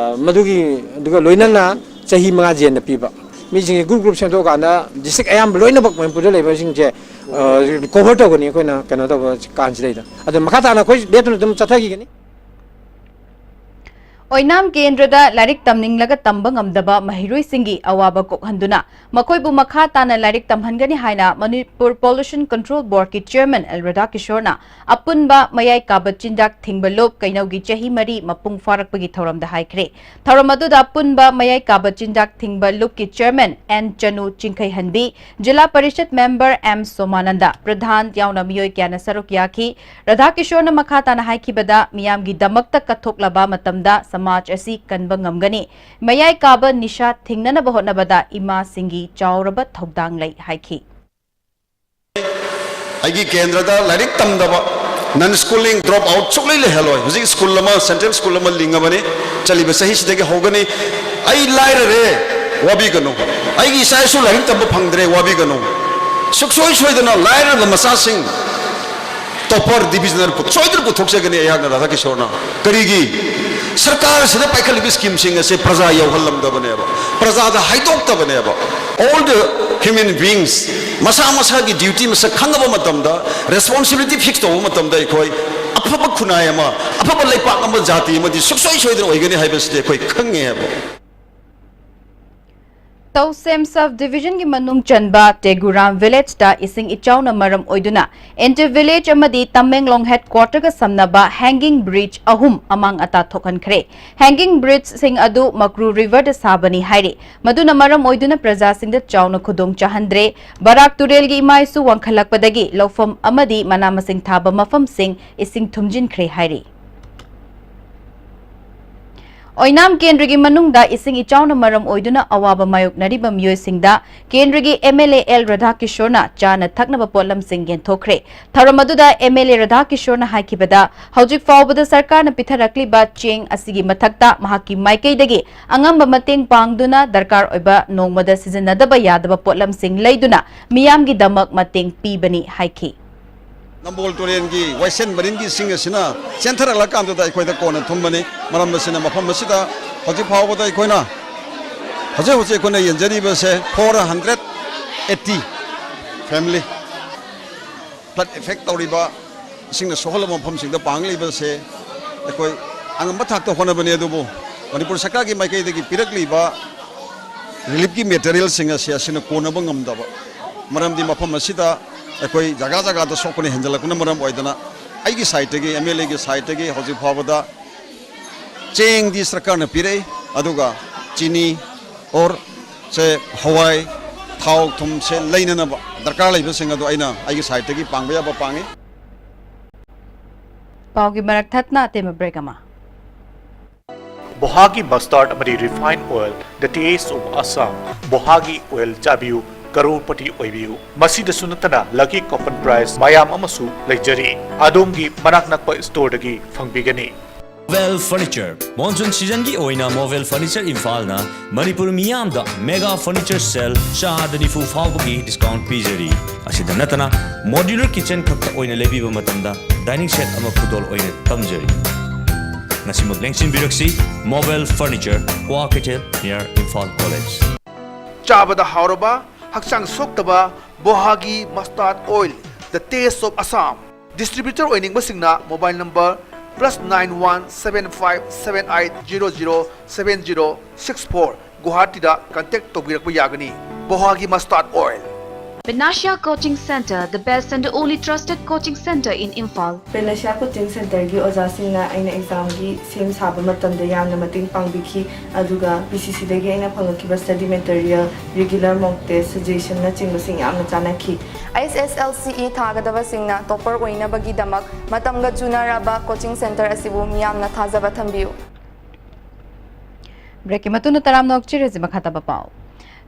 ꯃꯗꯨꯒꯤ, ꯑꯗꯨꯒ ꯂꯣꯏꯅꯅ ꯆꯍꯤ ꯃꯉꯥ ꯖꯦꯜꯗ ꯄꯤꯕ꯫ ꯃꯤꯁꯤꯡꯁꯦ group group ꯁꯦꯝꯗꯣꯛꯑꯀꯥꯟꯗ district ꯑꯌꯥꯝꯕ ꯂꯣꯏꯅꯃꯛ ꯃꯅꯤꯄꯨꯔꯗ ꯂꯩꯕꯁꯤꯡꯁꯦ, ꯑ, cover ꯇꯧꯒꯅꯤ ꯑꯩꯈꯣꯏꯅ ꯀꯩꯅꯣ ꯇꯧꯕ ꯀꯥꯟꯁꯤꯗꯩꯗ꯫ ꯑꯗꯨ ꯃꯈꯥ ꯇꯥꯅ ꯑꯩꯈꯣꯏ ꯂꯦꯞꯇꯅ ꯑꯗꯨꯝ ꯆꯠꯊꯈꯤꯒꯅꯤ꯫ ꯑꯣꯏꯅꯥꯝ ꯀꯦꯟꯗ꯭ꯔꯗ ꯂꯥꯏꯔꯤꯛ ꯇꯝꯅꯤꯡꯂꯒ ꯇꯝꯕ ꯉꯝꯗꯕ ꯃꯍꯩꯔꯣꯏꯁꯤꯡꯒꯤ ꯑꯋꯥꯕ ꯀꯣꯛꯍꯟꯗꯨꯅ ꯃꯈꯣꯏꯕꯨ ꯃꯈꯥ ꯇꯥꯅ ꯂꯥꯏꯔꯤꯛ ꯇꯝꯍꯟꯒꯅꯤ ꯍꯥꯏꯅ ꯃꯅꯤꯄꯨꯔ ꯄꯣꯂꯨꯁꯟ ꯀꯟꯇ꯭ꯔꯣꯜ ꯕꯣꯔꯗꯀꯤ ꯆꯤꯌꯔꯃꯦꯟ ꯑꯦꯜ ꯔꯥꯙꯥꯀꯤꯁꯣꯔꯅ ꯑꯄꯨꯟꯕ ꯃꯌꯥꯏ ꯀꯥꯕ ꯆꯤꯟꯖꯥꯛ ꯊꯤꯡꯕ ꯂꯨꯞ ꯀꯩꯅꯧꯒꯤ ꯆꯍꯤ ꯃꯔꯤ ꯃꯄꯨꯡ ꯐꯥꯔꯛꯄꯒꯤ ꯊꯧꯔꯝꯗ ꯍꯥꯏꯈ꯭ꯔꯦ꯫ ꯊꯧꯔꯝ ꯑꯗꯨꯗ ꯑꯄꯨꯟꯕ ꯃꯌꯥꯏ ꯀꯥꯕ ꯆꯤꯟꯖꯥꯛ ꯊꯤꯡꯕ ꯂꯨꯞꯀꯤ ꯆꯤꯌꯔꯃꯦꯟ ꯑꯦꯟ ꯆꯅꯨ ꯆꯤꯡꯈꯩꯍꯟꯕꯤ, ꯖꯤꯂꯥ ꯄꯔꯤꯁꯠ ꯃꯦꯝꯕꯔ ꯑꯦꯝ ꯁꯣꯃꯥꯅꯟꯗ ꯄ꯭ꯔꯙꯥꯟ ꯌꯥꯎꯅ ꯃꯤꯑꯣꯏ ꯀꯌꯥꯅ ꯁꯔꯨꯛ ꯌꯥꯈꯤ꯫ ꯔꯥꯙꯥꯀꯤꯁꯣꯔꯅ ꯃꯈꯥ ꯇꯥꯅ ꯍꯥꯏꯈꯤꯕꯗ, ꯃꯤꯌꯥꯝꯒꯤꯗꯃꯛꯇ ꯀꯠꯊꯣꯛꯂꯕ ꯃꯇꯝꯗ ꯁꯃꯥꯖ ꯑꯁꯤ ꯀꯟꯕ ꯉꯝꯒꯅꯤ꯫ ꯃꯌꯥꯏ ꯀꯥꯕ ꯅꯤꯁꯥ ꯊꯤꯡꯅꯅꯕ ꯍꯣꯠꯅꯕꯗ ꯏꯃꯥꯁꯤꯡꯒꯤ ꯆꯥꯎꯔꯕ ꯊꯧꯗꯥꯡ ꯂꯩ ꯍꯥꯏꯈꯤ꯫ ꯑꯩꯒꯤ ꯀꯦꯟꯗ꯭ꯔꯗ ꯂꯥꯏꯔꯤꯛ ꯇꯝꯗꯕ, ꯅꯟ ꯁ꯭ꯀꯨꯂꯤꯡ ꯗ꯭ꯔꯣꯞ ꯑꯥꯎꯠ ꯁꯨꯛꯂꯩ ꯂꯩꯍꯜꯂꯣꯏ꯫ ꯍꯧꯖꯤꯛ ꯁ꯭ꯀꯨꯜ ꯑꯃ, ꯁꯦꯟꯇ꯭ꯔꯦꯜ ꯁ꯭ꯀꯨꯜ ꯑꯃ ꯂꯤꯡꯉꯕꯅꯤ, ꯆꯠꯂꯤꯕ ꯆꯍꯤꯁꯤꯗꯒꯤ ꯍꯧꯒꯅꯤ꯫ ꯑꯩ ꯂꯥꯏꯔꯔꯦ, ꯋꯥꯕꯤꯒꯅꯨ꯫ ꯑꯩꯒꯤ ꯏꯆꯥ ꯏꯁꯨ ꯂꯥꯏꯔꯤꯛ ꯇꯝꯕ ꯐꯪꯗ꯭ꯔꯦ, ꯋꯥꯕꯤꯒꯅꯨ꯫ ꯁꯨꯛꯁꯣꯏ ꯁꯣꯏꯗꯅ ꯂꯥꯏꯔꯕ ꯃꯆꯥꯁꯤꯡ ꯇꯣꯞꯄꯔ ꯗꯤꯕꯤꯖꯅꯦꯜ ꯄꯨ-, ꯁꯣꯏꯗꯅ ꯄꯨꯊꯣꯛꯆꯒꯅꯤ ꯑꯩꯍꯥꯛꯅ ꯔꯥꯙꯥꯀꯤꯁꯣꯔꯅ꯫ ꯀꯔꯤꯒꯤ? ꯁꯔꯀꯥꯔꯁꯤꯗ ꯄꯥꯏꯈꯠꯂꯤꯕ ꯁ꯭ꯀꯤꯝꯁꯤꯡ ꯑꯁꯦ ꯄ꯭ꯔꯖꯥ ꯌꯧꯍꯜꯂꯝꯗꯕꯅꯦꯕ, ꯄ꯭ꯔꯖꯥꯗ ꯍꯥꯏꯗꯣꯛꯇꯕꯅꯦꯕ꯫ All the human beings ꯃꯁꯥ ꯃꯁꯥꯒꯤ ꯗ꯭ꯌꯨꯇꯤ ꯃꯁꯛ ꯈꯪꯉꯕ ꯃꯇꯝꯗ, ꯔꯦꯁꯄꯣꯟꯁꯤꯕꯤꯂꯤꯇꯤ ꯐꯤꯛꯁ ꯇꯧꯕ ꯃꯇꯝꯗ ꯑꯩꯈꯣꯏ ꯑꯐꯕ ꯈꯨꯟꯅꯥꯏ ꯑꯃ, ꯑꯐꯕ ꯂꯩꯄꯥꯛ ꯑꯃ, ꯖꯥꯇꯤ ꯑꯃꯗꯤ ꯁꯨꯛꯁꯣꯏ ꯁꯣꯏꯗꯅ ꯑꯣꯏꯒꯅꯤ ꯍꯥꯏꯕꯁꯤꯗꯤ ꯑꯩꯈꯣꯏ ꯈꯪꯉꯦꯕ꯫ ꯇꯧꯁꯦꯝ ꯁꯕ ꯗꯤꯕꯤꯖꯟꯒꯤ ꯃꯅꯨꯡ ꯆꯟꯕ ꯇꯦꯒꯨꯔꯥꯝ ꯚꯤꯂꯦꯖꯇ ꯏꯁꯤꯡ ꯏꯆꯥꯎꯅ ꯃꯔꯝ ꯑꯣꯏꯗꯨꯅ ꯏꯟꯇꯔ ꯚꯤꯂꯦꯖ ꯑꯃꯗꯤ ꯇꯃꯦꯡꯂꯣꯡ ꯍꯦꯗꯀ꯭ꯋꯥꯇꯔꯒ ꯁꯝꯅꯕ ꯍꯦꯡꯒꯤꯡ ꯕ꯭ꯔꯤꯖ ꯑꯍꯨꯝ ꯑꯃꯥꯡ ꯑꯇꯥ ꯊꯣꯛꯍꯟꯈ꯭ꯔꯦ꯫ ꯍꯦꯡꯒꯤꯡ ꯕ꯭ꯔꯤꯖꯁꯤꯡ ꯑꯗꯨ ꯃꯀ꯭ꯔꯨ ꯔꯤꯚꯔꯗ ꯁꯥꯕꯅꯤ ꯍꯥꯏꯔꯤ꯫ ꯃꯗꯨꯅ ꯃꯔꯝ ꯑꯣꯏꯗꯨꯅ ꯄ꯭ꯔꯖꯥꯁꯤꯡꯗ ꯆꯥꯎꯅ ꯈꯨꯗꯣꯡ ꯆꯥꯍꯟꯗ꯭ꯔꯦ꯫ ꯕꯔꯥꯛ ꯇꯨꯔꯦꯜꯒꯤ ꯏꯃꯥꯏꯁꯨ ꯋꯥꯡꯈꯠꯂꯛꯄꯗꯒꯤ ꯂꯧꯐꯝ ꯑꯃꯗꯤ ꯃꯅꯥ ꯃꯁꯤꯡ ꯊꯥꯕ ꯃꯐꯝꯁꯤꯡ ꯏꯁꯤꯡ ꯊꯨꯝꯖꯤꯟꯈ꯭ꯔꯦ ꯍꯥꯏꯔꯤ꯫ ꯑꯣꯏꯅꯥꯝ ꯀꯦꯟꯗ꯭ꯔꯒꯤ ꯃꯅꯨꯡꯗ ꯏꯁꯤꯡ ꯏꯆꯥꯎꯅ ꯃꯔꯝ ꯑꯣꯏꯗꯨꯅ ꯑꯋꯥꯕ ꯃꯥꯌꯣꯛꯅꯔꯤꯕ ꯃꯤꯑꯣꯏꯁꯤꯡꯗ ꯀꯦꯟꯗ꯭ꯔꯒꯤ ꯑꯦꯝ ꯑꯦꯜ ꯑꯦ ꯑꯦꯜ ꯔꯥꯙꯥꯀꯤꯁꯣꯔꯅ ꯆꯥꯅ ꯊꯛꯅꯕ ꯄꯣꯠꯂꯝꯁꯤꯡ ꯌꯦꯟꯊꯣꯛꯈ꯭ꯔꯦ꯫ ꯊꯧꯔꯝ ꯑꯗꯨꯗ ꯑꯦꯝ ꯑꯦꯜ ꯑꯦ ꯔꯥꯙꯥꯀꯤꯁꯣꯔꯅ ꯍꯥꯏꯈꯤꯕꯗ, ꯍꯧꯖꯤꯛ ꯐꯥꯎꯕꯗ ꯁꯔꯀꯥꯔꯅ ꯄꯤꯊꯔꯛꯂꯤꯕ ꯆꯦꯡ ꯑꯁꯤꯒꯤ ꯃꯊꯛꯇ ꯃꯍꯥꯛꯀꯤ ꯃꯥꯏꯀꯩꯗꯒꯤ ꯑꯉꯝꯕ ꯃꯇꯦꯡ ꯄꯥꯡꯗꯨꯅ ꯗꯔꯀꯥꯔ ꯑꯣꯏꯕ ꯅꯣꯡꯃꯗ ꯁꯤꯖꯤꯟꯅꯗꯕ ꯌꯥꯗꯕ ꯄꯣꯠꯂꯝꯁꯤꯡ ꯂꯩꯗꯨꯅ ꯃꯤꯌꯥꯝꯒꯤꯗꯃꯛ ꯃꯇꯦꯡ ꯄꯤꯕꯅꯤ ꯍꯥꯏꯈꯤ꯫ ꯅꯝꯕꯣꯜ ꯇꯨꯔꯦꯜꯒꯤ ꯋꯥꯏꯁꯦꯟ ꯃꯔꯤꯟꯒꯤ ꯏꯁꯤꯡ ꯑꯁꯤꯅ ꯆꯦꯟꯊꯔꯛꯂꯀꯥꯟꯗꯨꯗ ꯑꯩꯈꯣꯏꯗ ꯀꯣꯟꯅ ꯊꯨꯝꯕꯅꯤ꯫ ꯃꯔꯝ ꯑꯁꯤꯅ ꯃꯐꯝ ꯑꯁꯤꯗ ꯍꯧꯖꯤꯛ ꯐꯥꯎꯕꯗ ꯑꯩꯈꯣꯏꯅ, ꯍꯧꯖꯤꯛ ꯍꯧꯖꯤꯛ ꯑꯩꯈꯣꯏꯅ ꯌꯦꯟꯖꯔꯤꯕꯁꯦ four hundred eighty family, flood effect ꯇꯧꯔꯤꯕ, ꯏꯁꯤꯡꯅ ꯁꯣꯛꯍꯜꯂꯕ ꯃꯐꯝꯁꯤꯡꯗ ꯄꯥꯡꯂꯤꯕꯁꯦ ꯑꯩꯈꯣꯏ ꯑꯉꯝꯕ ꯊꯥꯛꯇ ꯍꯣꯠꯅꯕꯅꯤ, ꯑꯗꯨꯕꯨ ꯃꯅꯤꯄꯨꯔ ꯁꯔꯀꯥꯔꯒꯤ ꯃꯥꯏꯀꯩꯗꯒꯤ ꯄꯤꯔꯛꯂꯤꯕ ꯔꯤꯂꯤꯐꯀꯤ ꯃꯦꯇꯔꯤꯌꯦꯜꯁꯤꯡ ꯑꯁꯤ ꯑꯁꯤꯅ ꯀꯣꯟꯅꯕ ꯉꯝꯗꯕ ꯃꯔꯝꯗꯤ ꯃꯐꯝ ꯑꯁꯤꯗ ꯑꯩꯈꯣꯏ ꯖꯒꯥ ꯖꯒꯥꯗ ꯁꯣꯛꯄꯅ ꯍꯦꯟꯖꯜꯂꯛꯄꯅ ꯃꯔꯝ ꯑꯣꯏꯗꯅ ꯑꯩꯒꯤ ꯁꯥꯏꯠꯇꯒꯤ, ꯑꯦꯝ ꯑꯦꯜ ꯑꯦꯒꯤ ꯁꯥꯏꯠꯇꯒꯤ ꯍꯧꯖꯤꯛ ꯐꯥꯎꯕꯗ ꯆꯦꯡꯗꯤ ꯁꯔꯀꯥꯔꯅ ꯄꯤꯔꯛꯏ, ꯑꯗꯨꯒ ꯆꯤꯅꯤ ꯑꯣꯔ ꯁꯦ ꯍꯋꯥꯏ, ꯊꯥꯎ ꯊꯨꯝꯁꯦ ꯂꯩꯅꯅꯕ ꯗꯔꯀꯥꯔ ꯂꯩꯕꯁꯤꯡ ꯑꯗꯨ ꯑꯩꯅ ꯑꯩꯒꯤ ꯁꯥꯏꯠꯇꯒꯤ ꯄꯥꯡꯕ ꯌꯥꯕ ꯄꯥꯡꯉꯤ꯫ ꯄꯥꯎꯒꯤ ꯃꯔꯛ ꯊꯠꯅ ꯑꯇꯦꯟꯕ ꯕ꯭ꯔꯦꯛ ꯑꯃ꯫ ꯕꯣꯍꯥꯒꯤ ꯃꯁꯇꯥꯔꯗ ꯑꯃꯗꯤ refined oil, the taste of Assam꯫ ꯕꯣꯍꯥꯒꯤ ꯑꯣꯏꯜ ꯆꯥꯕꯤꯌꯨ, ꯀꯔꯣꯔꯄꯇꯤ ꯑꯣꯏꯕꯤꯌꯨ꯫ ꯃꯁꯤꯗꯁꯨ ꯅꯠꯇꯅ ꯂꯛꯀꯤ ꯀꯣꯄꯟ ꯄ꯭ꯔꯥꯏꯖ ꯃꯌꯥꯝ ꯑꯃꯁꯨ ꯂꯩꯖꯔꯤ꯫ ꯑꯗꯣꯝꯒꯤ ꯃꯅꯥꯛ ꯅꯛꯄ ꯁ꯭ꯇꯣꯔꯗꯒꯤ ꯐꯪꯕꯤꯒꯅꯤ꯫ ꯃꯣꯕꯦꯜ ꯐꯔꯅꯤꯆꯔ꯫ ꯃꯣꯟꯁꯨꯟ ꯁꯤꯖꯟꯒꯤ ꯑꯣꯏꯅ ꯃꯣꯕꯦꯜ ꯐꯔꯅꯤꯆꯔ ꯏꯝꯐꯥꯜꯅ ꯃꯅꯤꯄꯨꯔ ꯃꯤꯌꯥꯝꯗ ꯃꯦꯒꯥ ꯐꯔꯅꯤꯆꯔ ꯁꯦꯜ ꯆꯥꯗ ꯅꯤꯐꯨ ꯐꯥꯎꯕꯒꯤ ꯗꯤꯁꯀꯥꯎꯟ ꯄꯤꯖꯔꯤ꯫ ꯑꯁꯤꯗ ꯅꯠꯇꯅ ꯃꯣꯗ꯭ꯌꯨꯂꯔ ꯀꯤꯆꯟ ꯈꯛꯇ ꯑꯣꯏꯅ ꯂꯩꯕꯤꯕ ꯃꯇꯝꯗ ꯗꯥꯏꯅꯤꯡ ꯁꯦꯠ ꯑꯃ ꯈꯨꯗꯣꯜ ꯑꯣꯏꯅ ꯇꯝꯖꯔꯤ꯫ ꯉꯁꯤꯃꯛ ꯂꯦꯡꯁꯤꯟꯕꯤꯔꯛꯁꯤ mobile furniture, Kwakeithel, near Imphal college. ꯆꯥꯕꯗ ꯍꯥꯎꯔꯕ, ꯍꯛꯆꯥꯡ ꯁꯣꯛꯇꯕ ꯕꯣꯍꯥꯒꯤ ꯃꯁꯇꯥꯔꯗ oil, the taste of Assam꯫ Distributor ꯑꯣꯏꯅꯤꯡꯕꯁꯤꯡꯅ mobile number plus nine one seven five seven eight zero zero seven zero six four, ꯒꯨꯋꯥꯍꯥꯇꯤꯗ ꯀꯟꯇꯦꯛ ꯇꯧꯕꯤꯔꯛꯄ ꯌꯥꯒꯅꯤ꯫ ꯕꯣꯍꯥꯒꯤ ꯃꯁꯇꯥꯔꯗ oil. Panacea Coaching Centre, the best and only trusted coaching centre in Imphal. Panacea coaching ꯁꯦꯟꯇꯔꯒꯤ ꯑꯣꯖꯥꯁꯤꯡꯅ ꯑꯩꯅ ꯑꯦꯛꯖꯥꯝꯒꯤ ꯁꯦꯝ ꯁꯥꯕ ꯃꯇꯝꯗ ꯌꯥꯝꯅ ꯃꯇꯦꯡ ꯄꯥꯡꯕꯤꯈꯤ, ꯑꯗꯨꯒ ꯄꯤ ꯁꯤ ꯁꯤꯗꯒꯤ ꯑꯩꯅ ꯐꯪꯂꯛꯈꯤꯕ ꯁ꯭ꯇꯗꯤ ꯃꯦꯇꯔꯤꯌꯦꯜ, ꯔꯤꯒꯨꯂꯔ ꯃꯣꯛ ꯇꯦꯁ, ꯁꯖꯦꯁꯟꯅꯆꯤꯡꯕꯁꯤꯡ ꯌꯥꯝꯅ ꯆꯥꯟꯅꯈꯤ꯫ ꯑꯩꯆ ꯑꯦꯁ ꯑꯦꯜ ꯁꯤ ꯏ ꯊꯥꯒꯗꯕꯁꯤꯡꯅ ꯇꯣꯄꯔ ꯑꯣꯏꯅꯕꯒꯤꯗꯃꯛ ꯃꯇꯝꯒ ꯆꯨꯅꯔꯕ ꯀꯣꯆꯤꯡ ꯁꯦꯟꯇꯔ ꯑꯁꯤꯕꯨ ꯃꯤꯌꯥꯝꯅ ꯊꯥꯖꯕ ꯊꯝꯕꯤꯌꯨ꯫ ꯕ꯭ꯔꯦꯛꯀꯤ ꯃꯇꯨꯡꯗ ꯇꯔꯥꯝꯅ ꯑꯣꯛꯆꯔꯁꯤ ꯃꯈꯥ ꯇꯥꯕ ꯄꯥꯎ꯫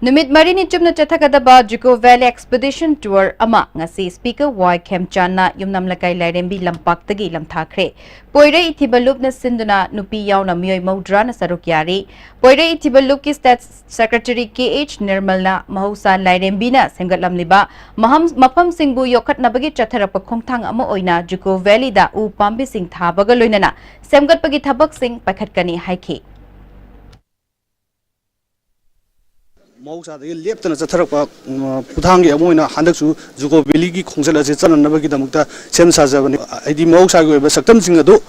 ꯅꯨꯃꯤꯠ ꯃꯔꯤꯅꯤ ꯆꯨꯞꯅ ꯆꯠꯊꯒꯗꯕ ꯖꯨꯀꯣ ꯚꯦꯂꯤ ꯑꯦꯛꯁꯄꯤꯗꯤꯁꯟ ꯇꯨꯔ ꯑꯃ ꯉꯁꯤ ꯁ꯭ꯄꯤꯀꯔ ꯋꯥꯏ ꯈꯦꯝꯆꯥꯟꯅ ꯌꯨꯝꯅꯥꯝ ꯂꯩꯀꯥꯏ ꯂꯥꯏꯔꯦꯝꯕꯤ ꯂꯝꯄꯥꯛꯇꯒꯤ ꯂꯝꯊꯥꯈ꯭ꯔꯦ꯫ ꯄꯣꯏꯔꯩ ꯏꯊꯤꯕ ꯂꯨꯞꯅ ꯁꯤꯟꯗꯨꯅ ꯅꯨꯄꯤ ꯌꯥꯎꯅ ꯃꯤꯑꯣꯏ ꯃꯧꯗ꯭ꯔꯥꯅ ꯁꯔꯨꯛ ꯌꯥꯔꯤ꯫ ꯄꯣꯏꯔꯩ ꯏꯊꯤꯕ ꯂꯨꯞꯀꯤ ꯁ꯭ꯇꯦꯠ ꯁꯦꯀ꯭ꯔꯦꯇꯔꯤ ꯀꯦ ꯑꯩꯆ ꯅꯤꯔꯃꯜꯅ ꯃꯍꯧꯁꯥ ꯂꯥꯏꯔꯦꯝꯕꯤꯅ ꯁꯦꯝꯒꯠꯂꯝꯂꯤꯕ ꯃꯍꯝ-, ꯃꯐꯝꯁꯤꯡꯕꯨ ꯌꯣꯛꯈꯠꯅꯕꯒꯤ ꯆꯠꯊꯔꯛꯄ ꯈꯣꯡꯊꯥꯡ ꯑꯃ ꯑꯣꯏꯅ ꯖꯨꯀꯣ ꯚꯦꯂꯤꯗ ꯎ ꯄꯥꯝꯕꯤꯁꯤꯡ ꯊꯥꯕꯒ ꯂꯣꯏꯅꯅ ꯁꯦꯝꯒꯠꯄꯒꯤ ꯊꯕꯛꯁꯤꯡ ꯄꯥꯏꯈꯠꯀꯅꯤ ꯍꯥꯏꯈꯤ꯫ ꯃꯍꯧꯁꯥꯗꯒꯤ ꯂꯦꯞꯇꯅ ꯆꯠꯊꯔꯛꯄ, ꯎꯝ, ꯈꯣꯡꯊꯥꯡꯒꯤ ꯑꯃ ꯑꯣꯏꯅ ꯍꯟꯗꯛꯁꯨ ꯖꯨꯀꯣ ꯚꯦꯂꯤꯒꯤ ꯈꯣꯡꯆꯠ ꯑꯁꯤ ꯆꯠꯅꯅꯕꯒꯤꯗꯃꯛꯇ ꯁꯦꯝ ꯁꯥꯖꯕꯅꯤ꯫ ꯍꯥꯏꯗꯤ ꯃꯍꯧꯁꯥꯒꯤ ꯑꯣꯏꯕ ꯁꯛꯇꯝꯁꯤꯡ ꯑꯗꯨ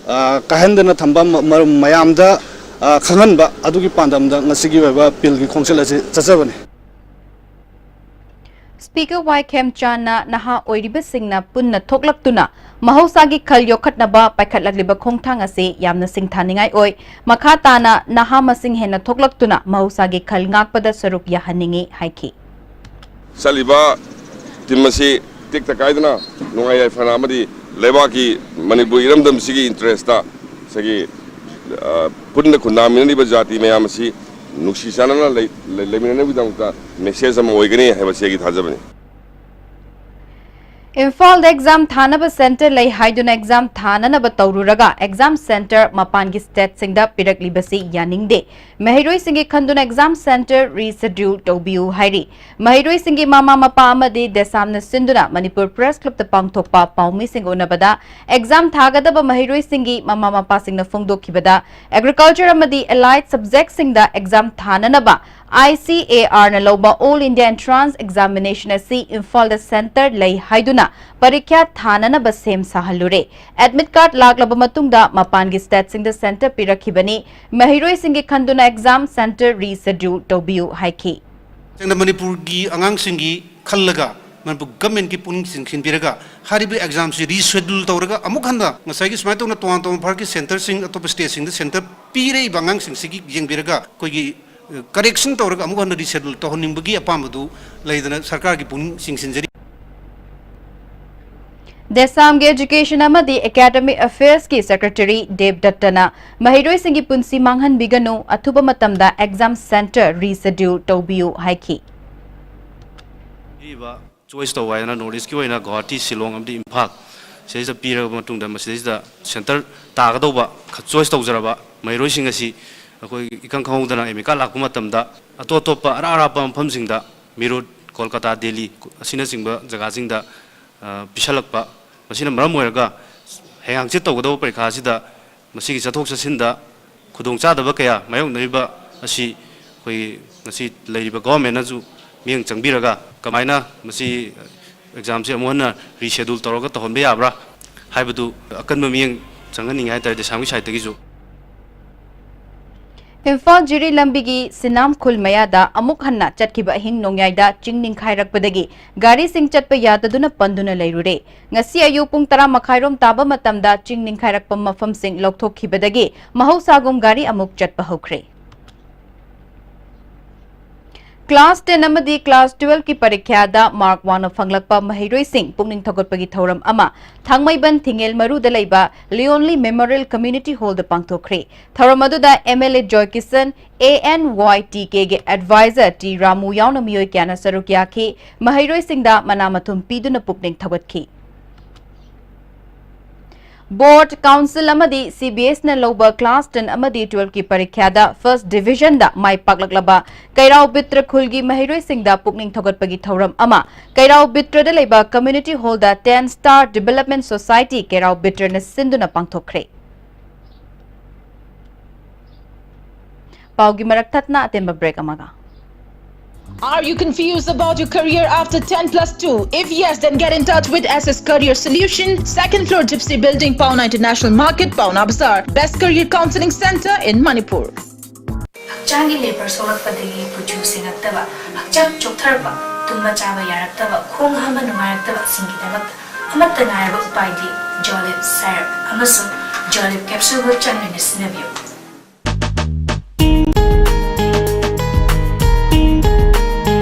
ꯑ, ꯀꯥꯏꯍꯟꯗꯅ ꯊꯝꯕ ꯃ-, ꯃꯔꯝ ꯃꯌꯥꯝꯗ, ꯑ, ꯈꯪꯍꯟꯕ ꯑꯗꯨꯒꯤ ꯄꯥꯟꯗꯝꯗ ꯉꯁꯤꯒꯤ ꯑꯣꯏꯕ ꯄꯤꯜꯒꯤ ꯈꯣꯡꯆꯠ ꯑꯁꯤ ꯆꯠꯆꯕꯅꯤ꯫ Speaker ꯋꯥꯏ ꯈꯦꯝꯆꯥꯟꯅ ꯅꯍꯥ ꯑꯣꯏꯔꯤꯕꯁꯤꯡꯅ ꯄꯨꯟꯅ ꯊꯣꯛꯂꯛꯇꯨꯅ ꯃꯍꯧꯁꯥꯒꯤ ꯈꯜ ꯌꯣꯛꯈꯠꯅꯕ ꯄꯥꯏꯈꯠꯂꯛꯂꯤꯕ ꯈꯣꯡꯊꯥꯡ ꯑꯁꯤ ꯌꯥꯝꯅ ꯁꯤꯡꯊꯥꯅꯤꯡꯉꯥꯏ ꯑꯣꯏ꯫ ꯃꯈꯥ ꯇꯥꯅ ꯅꯍꯥ ꯃꯁꯤꯡ ꯍꯦꯟꯅ ꯊꯣꯛꯂꯛꯇꯨꯅ ꯃꯍꯧꯁꯥꯒꯤ ꯈꯜ ꯉꯥꯛꯄꯗ ꯁꯔꯨꯛ ꯌꯥꯍꯟꯅꯤꯡꯏ ꯍꯥꯏꯈꯤ꯫ ꯆꯠꯂꯤꯕ ꯇꯤꯝ ꯑꯁꯤ ꯇꯦꯛꯇ ꯀꯥꯏꯗꯅ ꯅꯨꯡꯉꯥꯏ ꯌꯥꯏꯐꯅ ꯑꯃꯗꯤ ꯂꯩꯕꯥꯛꯀꯤ ꯃꯅꯤꯄꯨꯔ ꯏꯔꯝꯗꯝꯁꯤꯒꯤ ꯏꯟꯇꯔꯦꯁꯇ ꯉꯁꯥꯏꯒꯤ, ꯑ, ꯄꯨꯟꯅ ꯈꯨꯟꯗꯥꯃꯤꯟꯅꯔꯤꯕ ꯖꯥꯇꯤ ꯃꯌꯥꯝ ꯑꯁꯤ ꯅꯨꯡꯁꯤ ꯆꯥꯟꯅꯅ ꯂꯩ-, ꯂꯩ-, ꯂꯩꯃꯤꯟꯅꯅꯕꯒꯤꯗꯃꯛꯇ ꯃꯦꯁꯦꯖ ꯑꯃ ꯑꯣꯏꯒꯅꯤ ꯍꯥꯏꯕꯁꯤ ꯑꯩꯒꯤ ꯊꯥꯖꯕꯅꯤ꯫ ꯏꯝꯐꯥꯜꯗ ꯑꯦꯛꯖꯥꯝ ꯊꯥꯅꯕ ꯁꯦꯟꯇꯔ ꯂꯩ ꯍꯥꯏꯗꯨꯅ ꯑꯦꯛꯖꯥꯝ ꯊꯥꯅꯅꯕ ꯇꯧꯔꯨꯔꯒ ꯑꯦꯛꯖꯥꯝ ꯁꯦꯟꯇꯔ ꯃꯄꯥꯟꯒꯤ ꯁ꯭ꯇꯦꯠꯁꯤꯡꯗ ꯄꯤꯔꯛꯂꯤꯕꯁꯤ ꯌꯥꯅꯤꯡꯗꯦ꯫ ꯃꯍꯩꯔꯣꯏꯁꯤꯡꯒꯤ ꯈꯟꯗꯨꯅ ꯑꯦꯛꯖꯥꯝ ꯁꯦꯟꯇꯔ ꯔꯤꯁꯦꯗ꯭ꯌꯨꯜ ꯇꯧꯕꯤꯌꯨ ꯍꯥꯏꯔꯤ꯫ ꯃꯍꯩꯔꯣꯏꯁꯤꯡꯒꯤ ꯃꯃꯥ ꯃꯄꯥ ꯑꯃꯗꯤ ꯗꯦꯁꯥꯝꯅ ꯁꯤꯟꯗꯨꯅ ꯃꯅꯤꯄꯨꯔ ꯄ꯭ꯔꯦꯁ ꯀ꯭ꯂꯕꯇ ꯄꯥꯡꯊꯣꯛꯄ ꯄꯥꯎꯃꯤꯁꯤꯡ ꯎꯅꯕꯗ ꯑꯦꯛꯖꯥꯝ ꯊꯥꯒꯗꯕ ꯃꯍꯩꯔꯣꯏꯁꯤꯡꯒꯤ ꯃꯃꯥ ꯃꯄꯥꯁꯤꯡꯅ ꯐꯣꯡꯗꯣꯛꯈꯤꯕꯗ ꯑꯦꯒ꯭ꯔꯤꯀꯜꯆꯔ ꯑꯃꯗꯤ ꯑꯦꯂꯥꯏꯠ ꯁꯕꯖꯦꯛꯁꯤꯡꯗ ꯑꯦꯛꯖꯥꯝ ꯊꯥꯅꯅꯕ ꯑꯥꯏ ꯁꯤ ꯑꯦ ꯑꯥꯔꯅ ꯂꯧꯕ ꯑꯣꯜ ꯏꯟꯗꯤꯌꯥ ꯑꯦꯟꯇ꯭ꯔꯥꯟꯁ ꯑꯦꯛꯖꯥꯃꯤꯅꯦꯁꯟ ꯑꯁꯤ ꯏꯝꯐꯥꯜꯗ ꯁꯦꯟꯇꯔ ꯂꯩ ꯍꯥꯏꯗꯨꯅ ꯄꯔꯤꯈ꯭ꯌꯥ ꯊꯥꯅꯅꯕ ꯁꯦꯝ ꯁꯥꯍꯜꯂꯨꯔꯦ꯫ ꯑꯦꯗꯃꯤꯠ ꯀꯥꯔꯗ ꯂꯥꯛꯂꯕ ꯃꯇꯨꯡꯗ ꯃꯄꯥꯟꯒꯤ ꯁ꯭ꯇꯦꯠꯁꯤꯡꯗ ꯁꯦꯟꯇꯔ ꯄꯤꯔꯛꯈꯤꯕꯅꯤ꯫ ꯃꯍꯩꯔꯣꯏꯁꯤꯡꯒꯤ ꯈꯟꯗꯨꯅ ꯑꯦꯛꯖꯥꯝ ꯁꯦꯟꯇꯔ ꯔꯤꯁꯦꯗ꯭ꯌꯨꯜ ꯇꯧꯕꯤꯌꯨ ꯍꯥꯏꯈꯤ꯫ ꯆꯪꯗ ꯃꯅꯤꯄꯨꯔꯒꯤ ꯑꯉꯥꯡꯁꯤꯡꯒꯤ ꯈꯜꯂꯒ ꯃꯅꯤꯄꯨꯔ ꯒꯃꯦꯟꯠꯀꯤ ꯄꯨꯛꯅꯤꯡ ꯆꯤꯡꯁꯤꯟꯕꯤꯔꯒ ꯍꯥꯏꯔꯤꯕ ꯑꯦꯛꯖꯥꯝꯁꯤ ꯔꯤꯁꯦꯗ꯭ꯌꯨꯜ ꯇꯧꯔꯒ ꯑꯃꯨꯛ ꯍꯟꯅ ꯉꯁꯥꯏꯒꯤ ꯁꯨꯃꯥꯏꯅ ꯇꯧꯅ ꯇꯣꯉꯥꯟ ꯇꯣꯉꯥꯟꯕ ꯚꯥꯔꯠꯀꯤ ꯁꯦꯟꯇꯔꯁꯤꯡ ꯑꯇꯣꯞꯄ ꯁ꯭ꯇꯦꯠꯁꯤꯡꯗ ꯁꯦꯟꯇꯔ ꯄꯤꯔꯛꯏꯕ ꯑꯉꯥꯡꯁꯤꯡꯁꯤꯒꯤ ꯌꯦꯡꯕꯤꯔꯒ ꯑꯩꯈꯣꯏꯒꯤ, ꯑ, ꯀꯔꯦꯛꯁꯟ ꯇꯧꯔꯒ ꯑꯃꯨꯛ ꯍꯟꯅ ꯔꯤꯁꯦꯗ꯭ꯌꯨꯜ ꯇꯧꯍꯟꯅꯤꯡꯕꯒꯤ ꯑꯄꯥꯝꯕꯗꯨ ꯂꯩꯗꯅ ꯁꯔꯀꯥꯔꯒꯤ ꯄꯨꯛꯅꯤꯡ ꯆꯤꯡꯁꯤꯟꯖꯔꯤ꯫ ꯗꯦꯁꯥꯝꯒꯤ ꯑꯦꯖꯨꯀꯦꯁꯟ ꯑꯃꯗꯤ ꯑꯦꯀꯥꯗꯃꯤꯛ ꯑꯐꯦꯌꯔꯁꯀꯤ ꯁꯦꯀ꯭ꯔꯦꯇꯔꯤ ꯗꯦꯕ ꯗꯠꯇꯅ ꯃꯍꯩꯔꯣꯏꯁꯤꯡꯒꯤ ꯄꯨꯟꯁꯤ ꯃꯥꯡꯍꯟꯕꯤꯒꯅꯨ, ꯑꯊꯨꯕ ꯃꯇꯝꯗ ꯑꯦꯛꯖꯥꯝ ꯁꯦꯟꯇꯔ ꯔꯤꯁꯦꯗ꯭ꯌꯨꯜ ꯇꯧꯕꯤꯌꯨ ꯍꯥꯏꯈꯤ꯫ ꯄꯤꯔꯤꯕ ꯆꯣꯏꯁ ꯇꯧꯕ ꯍꯥꯏꯗꯅ ꯅꯣꯔꯠ ꯏꯁꯀꯤ ꯑꯣꯏꯅ ꯒꯨꯋꯥꯍꯥꯇꯤ, ꯁꯤꯂꯣꯡ ꯑꯃꯗꯤ ꯏꯝꯐꯥꯜ ꯁꯤꯗꯩꯁꯤꯗ ꯄꯤꯔꯕ ꯃꯇꯨꯡꯗ ꯃꯁꯤꯗꯩꯁꯤꯗ ꯁꯦꯟꯇꯔ ꯇꯥꯒꯗꯧꯕ ꯈ-, ꯆꯣꯏꯁ ꯇꯧꯖꯔꯕ ꯃꯍꯩꯔꯣꯏꯁꯤꯡ ꯑꯁꯤ ꯑꯩꯈꯣꯏ ꯏꯈꯪ ꯈꯪꯍꯧꯗꯅ ꯑꯦꯗꯃꯤꯠ ꯀꯥꯔꯗ ꯂꯥꯛꯄ ꯃꯇꯝꯗ ꯑꯇꯣꯞ ꯑꯇꯣꯞꯄ ꯑꯔꯥꯞ ꯑꯔꯥꯞꯄ ꯃꯐꯝꯁꯤꯡꯗ ꯃꯤꯔꯨꯠ, ꯀꯣꯜꯀꯇꯥ, ꯗꯦꯜꯂꯤ ꯑꯁꯤꯅꯆꯤꯡꯕ ꯖꯒꯥꯁꯤꯡꯗ, ꯑ, ꯄꯤꯁꯜꯂꯛꯄ, ꯃꯁꯤꯅ ꯃꯔꯝ ꯑꯣꯏꯔꯒ ꯍꯌꯦꯡ ꯍꯪꯆꯤꯠ ꯇꯧꯒꯗꯧꯕ ꯄꯔꯤꯈꯥ ꯑꯁꯤꯗ ꯃꯁꯤꯒꯤ ꯆꯠꯊꯣꯛ ꯆꯠꯁꯤꯟꯗ ꯈꯨꯗꯣꯡꯆꯥꯗꯕ ꯀꯌꯥ ꯃꯥꯌꯣꯛꯅꯔꯤꯕ ꯑꯁꯤ ꯑꯩꯈꯣꯏ ꯉꯁꯤ ꯂꯩꯔꯤꯕ ꯒꯣꯚꯔꯟꯃꯦꯟꯠꯅꯁꯨ ꯃꯤꯠꯌꯦꯡ ꯆꯪꯕꯤꯔꯒ ꯀꯃꯥꯏꯅ ꯃꯁꯤ ꯑꯦꯛꯖꯥꯝꯁꯤ ꯑꯃꯨꯛ ꯍꯟꯅ ꯔꯤꯁꯦꯗ꯭ꯌꯨꯜ ꯇꯧꯔꯒ ꯇꯧꯍꯟꯕ ꯌꯥꯕ꯭ꯔꯥ ꯍꯥꯏꯕꯗꯨ ꯑꯀꯟꯕ ꯃꯤꯠꯌꯦꯡ ꯆꯪꯍꯟꯅꯤꯡꯉꯦ ꯍꯥꯏꯇꯥꯔꯦ, ꯗꯦꯁꯥꯝꯒꯤ ꯁꯥꯏꯠꯇꯒꯤꯁꯨ꯫ ꯏꯝꯐꯥꯜ ꯖꯤꯔꯤ ꯂꯝꯕꯤꯒꯤ ꯁꯤꯅꯥꯝ ꯈꯨꯜ ꯃꯌꯥꯗ ꯑꯃꯨꯛ ꯍꯟꯅ ꯆꯠꯈꯤꯕ ꯑꯍꯤꯡ ꯅꯣꯡꯌꯥꯏꯗ ꯆꯤꯡ ꯅꯤꯡꯈꯥꯏꯔꯛꯄꯗꯒꯤ ꯒꯥꯔꯤꯁꯤꯡ ꯆꯠꯄ ꯌꯥꯗꯗꯨꯅ ꯄꯟꯗꯨꯅ ꯂꯩꯔꯨꯔꯦ꯫ ꯉꯁꯤ ꯑꯌꯨꯛ ꯄꯨꯡ ꯇꯔꯥ ꯃꯈꯥꯏꯔꯣꯝ ꯇꯥꯕ ꯃꯇꯝꯗ ꯆꯤꯡ ꯅꯤꯡꯈꯥꯏꯔꯛꯄ ꯃꯐꯝꯁꯤꯡ ꯂꯧꯊꯣꯛꯈꯤꯕꯗꯒꯤ ꯃꯍꯧꯁꯥꯒꯨꯝ ꯒꯥꯔꯤ ꯑꯃꯨꯛ ꯆꯠꯄ ꯍꯧꯈ꯭ꯔꯦ꯫ ꯀ꯭ꯂꯥꯁ ꯇꯦꯟ ꯑꯃꯗꯤ ꯀ꯭ꯂꯥꯁ ꯇꯨꯋꯦꯜꯐꯀꯤ ꯄꯔꯤꯈ꯭ꯌꯥꯗ ꯃꯥꯔꯛ ꯋꯥꯡꯅ ꯐꯪꯂꯛꯄ ꯃꯍꯩꯔꯣꯏꯁꯤꯡ ꯄꯨꯛꯅꯤꯡ ꯊꯧꯒꯠꯄꯒꯤ ꯊꯧꯔꯝ ꯑꯃ ꯊꯥꯡꯃꯩꯕꯟ ꯊꯤꯡꯉꯦꯜ ꯃꯔꯨꯗ ꯂꯩꯕ ꯂꯤꯑꯣꯟꯂꯤ ꯃꯦꯃꯣꯔꯤꯌꯦꯜ ꯀꯝꯃ꯭ꯌꯨꯅꯤꯇꯤ ꯍꯣꯜꯗ ꯄꯥꯡꯊꯣꯛꯈ꯭ꯔꯦ꯫ ꯊꯧꯔꯝ ꯑꯗꯨꯗ M L A Joykishan, A N Y T ꯀꯦꯒꯤ ꯑꯦꯗꯚꯥꯏꯖꯔ ꯇꯤ ꯔꯥꯃꯨ ꯌꯥꯎꯅ ꯃꯤꯑꯣꯏ ꯀꯌꯥꯅ ꯁꯔꯨꯛ ꯌꯥꯈꯤ꯫ ꯃꯍꯩꯔꯣꯏꯁꯤꯡꯗ ꯃꯅꯥ ꯃꯊꯨꯝ ꯄꯤꯗꯨꯅ ꯄꯨꯛꯅꯤꯡ ꯊꯧꯒꯠꯈꯤ꯫ ꯕꯣꯔꯗ, ꯀꯥꯎꯟꯁꯤꯜ ꯑꯃꯗꯤ ꯁꯤ ꯕꯤ ꯑꯦꯁꯅ ꯂꯧꯕ ꯀ꯭ꯂꯥꯁ ꯇꯦꯟ ꯑꯃꯗꯤ ꯇꯨꯋꯦꯜꯐꯀꯤ ꯄꯔꯤꯈ꯭ꯌꯥꯗ ꯐꯥꯔꯁ ꯗꯤꯚꯤꯖꯟꯗ ꯃꯥꯏ ꯄꯥꯛꯂꯛꯂꯕ ꯀꯩꯔꯥꯎ ꯕꯤꯇ꯭ꯔ ꯈꯨꯜꯒꯤ ꯃꯍꯩꯔꯣꯏꯁꯤꯡꯗ ꯄꯨꯛꯅꯤꯡ ꯊꯧꯒꯠꯄꯒꯤ ꯊꯧꯔꯝ ꯑꯃ ꯀꯩꯔꯥꯎ ꯕꯤꯇ꯭ꯔꯗ ꯂꯩꯕ ꯀꯝꯃ꯭ꯌꯨꯅꯤꯇꯤ ꯍꯣꯜꯗ ꯇꯦꯟ ꯁ꯭ꯇꯥꯔ ꯗꯤꯚꯦꯂꯞꯃꯦꯟ ꯁꯣꯁꯥꯏꯇꯤ ꯀꯩꯔꯥꯎ ꯕꯤꯇ꯭ꯔꯅ ꯁꯤꯟꯗꯨꯅ ꯄꯥꯡꯊꯣꯛꯈ꯭ꯔꯦ꯫ ꯄꯥꯎꯒꯤ ꯃꯔꯛ ꯊꯠꯅ ꯑꯇꯦꯟꯕ ꯕ꯭ꯔꯦꯛ ꯑꯃꯒ꯫ Are you confused about your career after ten plus two? If yes, then get in touch with S S Career Solution, second floor Gypsy Building, Paona International Market, Paona Bazaar. Best career counseling center in Manipur. ꯍꯛꯆꯥꯡꯒꯤ labour ꯁꯣꯛꯂꯛꯄꯗꯒꯤ ꯀꯨꯆꯨ ꯁꯦꯡꯉꯛꯇꯕ, ꯍꯛꯆꯥꯡ ꯆꯣꯛꯊꯔꯛꯄ, ꯇꯨꯝꯕ ꯆꯥꯕ ꯌꯥꯔꯛꯇꯕ, ꯈꯣꯡ ꯍꯥꯝꯕ ꯅꯨꯡꯉꯥꯏꯔꯛꯇꯕꯁꯤꯡꯒꯤꯗꯃꯛꯇ ꯑꯃꯠꯇ ꯉꯥꯏꯔꯕ ꯎꯄꯥꯏꯗꯤ ꯖꯣꯂꯤꯞ ꯁꯥꯏꯔꯞ ꯑꯃꯁꯨꯡ ꯖꯣꯂꯤꯞ ꯀꯦꯞꯁꯨꯜꯕꯨ ꯆꯥꯡ ꯅꯥꯏꯅ ꯁꯤꯖꯤꯟꯅꯕꯤꯌꯨ꯫